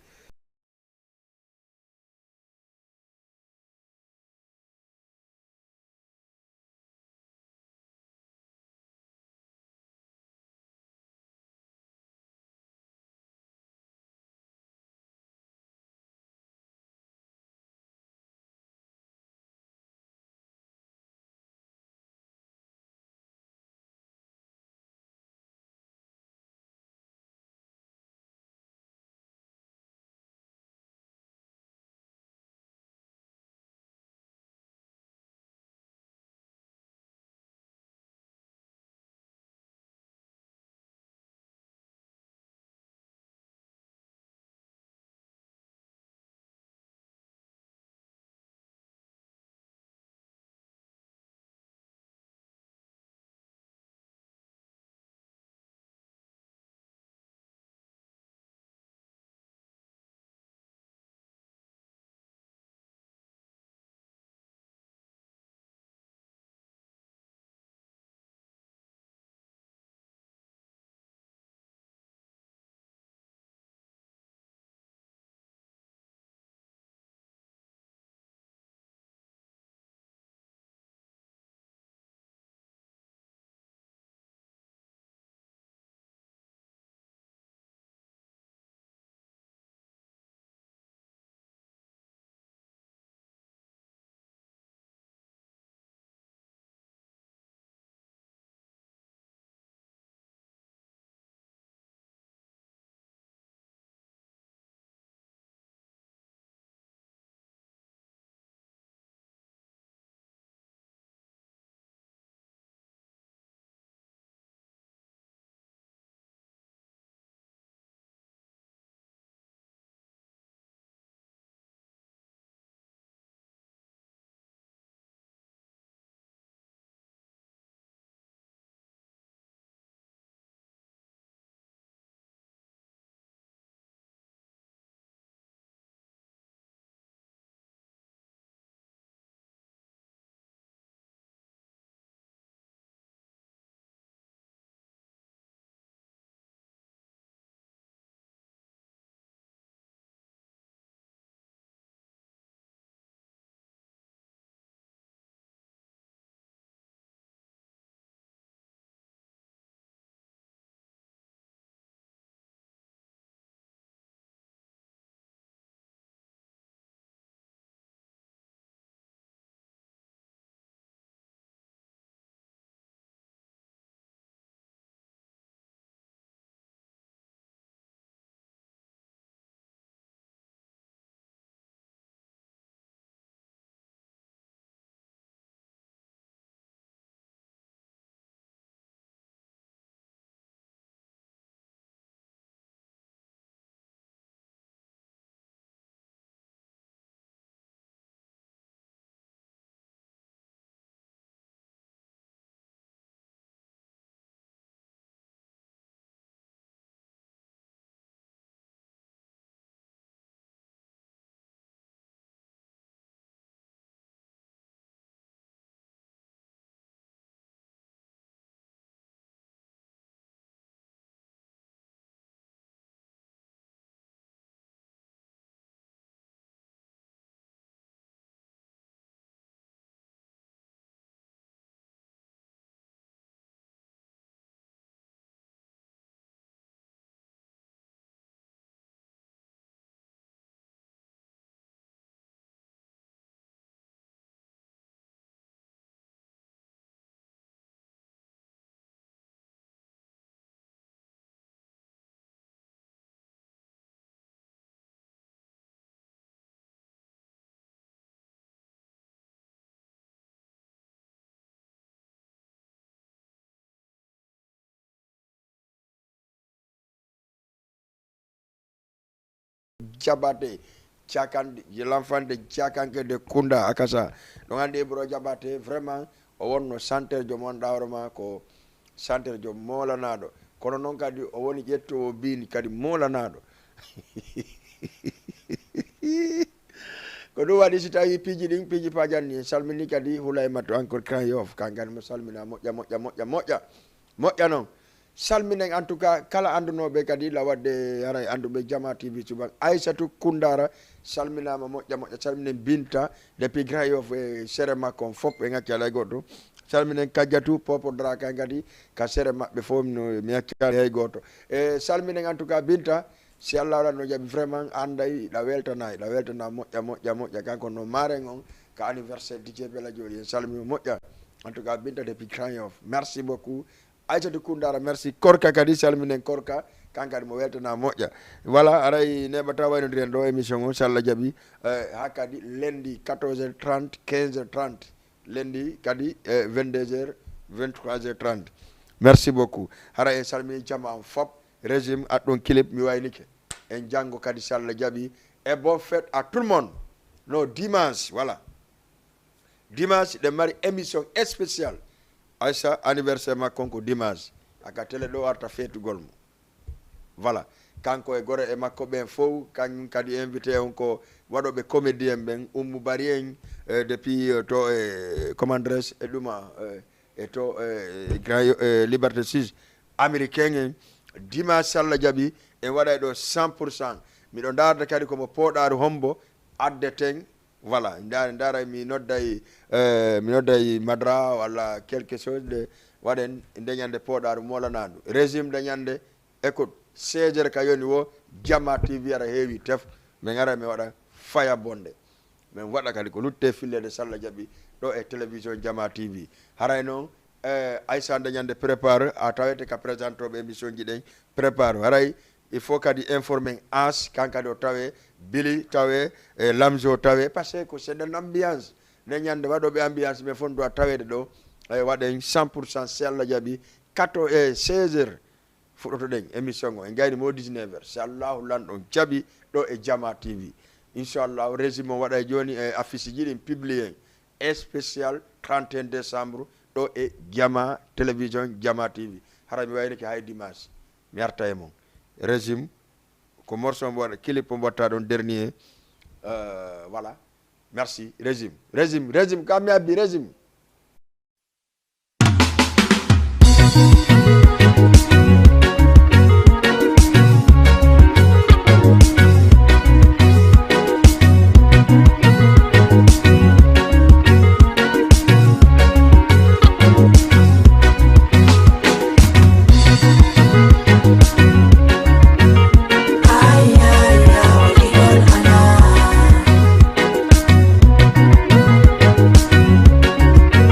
Jabate, Cakan, l'enfant de Cakanke de Kunda Akasa. Ɗon anndi Ibro Jabate, vraiment, o wonno santerjo mo wonɗaa hoore maa ko santerjo moolanaaɗo. Kono noon kadi o woni ƴettoowo biini kadi moolanaaɗo. Ko ɗum waɗi si tawii piiji ɗin, piiji pajanni, en salminii kadi Hulaymatu encore Grand Yoff, kan kadi mo salminaa moƴƴa, moƴƴa, moƴƴa, moƴƴa. Moƴƴa non. Salminen en tout cas kala anndunooɓe kadi la waɗde haray annduɓe Jama T V suban. Aysatu Kundara salminaama moƴƴa moƴƴa. Salminen Binta depuis Grand Yoff e sere makko on fof ɓe ŋacci alay gooto. Salminen Kajjatu Popo Dra kan kadi ka sere maɓɓe fof no mi accani hay gooto. E salminen en tout cas Binta, si Allah waɗa no jaɓi vraiment annday ɗa weltanaay, ɗa weltanaa moƴƴa moƴƴa moƴƴa. Kanko no maren on ka anniversaire D J Bella Joli en salmimo moƴƴa. En tout cas Binta depuis Grand Yoff. Merci beaucoup. Aysatu Kundara, merci. Korka kadi, salminen Korka. Kan kadi mo weltanaa moƴƴa. Voilà, haray neɓataa waynodiren ɗo émission o, si Allah jaɓi. Eh, haa kadi lundi quatorze heures trente, quinze heures trente. Lundi kadi, eh, vingt-deux heures, vingt-trois heures trente. Merci beaucoup. Haray en salmini jama on fop. Régime, aɗɗon clip, mi waynike. En janngo kadi, si Allah jaɓi. Et bonne fête à tout le monde. No dimanche, voilà. Dimanche, ɗen mari émission spéciale. Aïssa, anniversaire makko on ko dimanche. Aka télé ɗo arta feetugol mo. Voilà. Kanko e gore e makko ɓen fow, kañum kadi invité on ko waɗooɓe comédien ɓen, Oumou Bari en, eh, depuis, eh, to, eh, comment dirais-je, e ɗuma, eh, e to, eh, Grand Yo-, eh, Liberté six, américain en. Dimanche, si Allah jaɓi, en waɗay ɗo cent pour cent. Miɗo ndaarde kadi ko mo Pooɗaaru Hombo addeten. Voilà, ndaara, ndaara mi nodday, eh, mi nodday Madra walla quelque chose de waɗen nde ñande Pooɗaaru moolanaandu. Régime nde ñande, écoute, seize heures ka yoni wo, Jama T V ara heewi tef, min ara mi waɗa faya bonde. Min waɗa kadi ko lutte filleede si Allah jaɓi ɗo e télévision Jama T V. Haray noon, eh, Aïssa nde ñande prépare, a tawete ka présentooɓe émission ji ɗen, prépare. Haray il faut kadi informer As, kan kadi o tawe, Billy tawe, e Lamzo tawe, parce que c'est une ambiance. Nde ñande waɗooɓe ambiance, mais fof doit taweede ɗo, e waɗen cent pour cent si Allah jaɓi, quatorze, e seize heures, fuɗɗotoɗen émission o. En gayni mo dix-neuf heures, si Allahu Lanɗo on jaɓi ɗo e Jama T V. Inchallahu, régime o waɗay jooni e affiche ji ɗin publié en. Spécial trente et un décembre, ɗo e Jama, télévision Jama T V. Hara mi wayrike hay dimanche. Mi arta e mon. Régime, ko morceau mo waɗa, clip mo watta ɗon dernier. Euh, voilà. Merci. Régime. Régime, régime, kam mi abbi régime.